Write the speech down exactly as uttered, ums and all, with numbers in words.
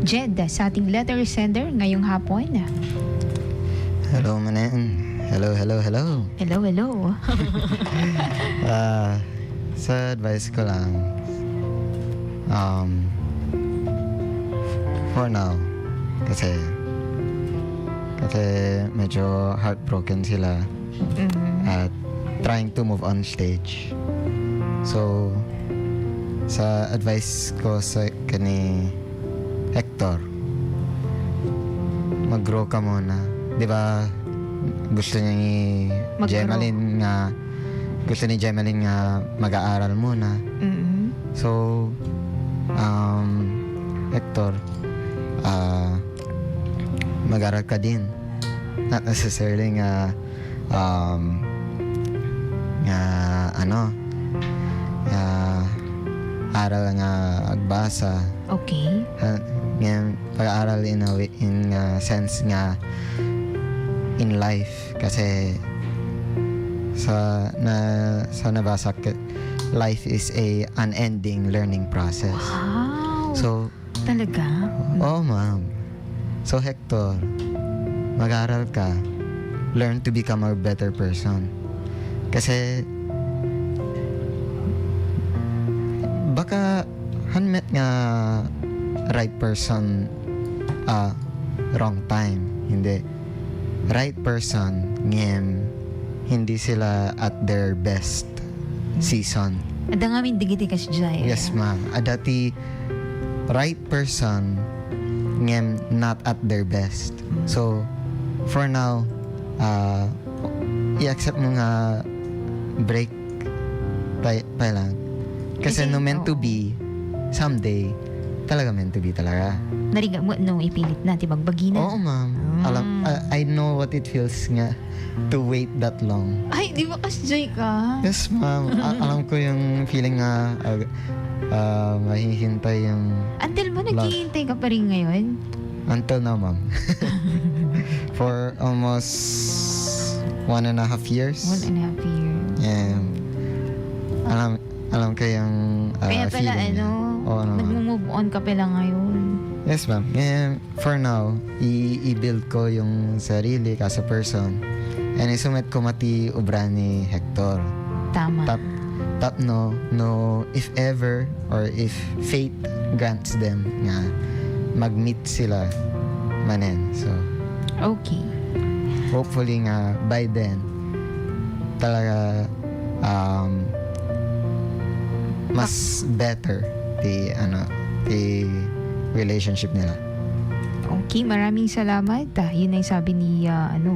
Jed sa ating letter sender ngayong hapon. Hello, manen. Hello, hello, hello. Hello, hello. Ah, sa advice ko lang, um, for now, kasi, kasi medyo heartbroken sila Mhm. at trying to move on stage. So, sa advice ko sa kani Hector, mag-grow ka muna. Di ba, gusto ni Mag-grow. Jemalyn nga, gusto ni Jemalyn nga mag-aaral muna. Mm-mm. So, um, Hector, ah, mag-aral ka din. Not necessarily nga, um, nga, ano, nga aral nga agbasa. Okay. Ha, nga pag-aaral in a way, in a sense nga in life. Kasi sa, na, sa nabasa ko, life is a unending learning process. Wow. So, Talaga? Oo, ma'am. So, Hector, mag-aral ka. Learn to become a better person. Kasi, baka, han met nga right person, ah, wrong time. Hindi. Right person, ngem, hindi sila at their best season. Adda ngamin dagiti kasdiay. Yes, ma'am. Adda ti right person, ngem not at their best. So, for now, ah, i-accept mo nga break pa, pa lang. Kasi Kasi, no meant to oo. be, someday, talaga meant to be talaga. Narigat mo, no, ipilit na, ti bagbagina. Oo, ma'am. Alam, Mm. I, I know what it feels nga to wait that long. Ay, di ba kasdiay ka? Yes, ma'am. A-, alam ko yung feeling nga, ah, ah, mahihintay yung Until mo, love. Naghihintay ka pa rin ngayon? Until now, ma'am. For almost one and a half years. One and a half years. Yeah. Alam, alam ko yung, ah, Kaya pala, feeling niya. Ano, Oo, ma'am. Nagmo-move on ka pala ngayon. Yes, ma'am. Ngayon, for now, i-, i-build ko yung sarili as a person. And isumet ko mati ubra ni Hector. Tama. Tap-, tapno, no, if ever or if fate grants them nga mag-meet sila manen. So, Okay. hopefully nga by then, talaga, um, mas better ti, ano, ti relationship nila. Okay, maraming salamat. Ah, yun ay sabi ni, ah, ano,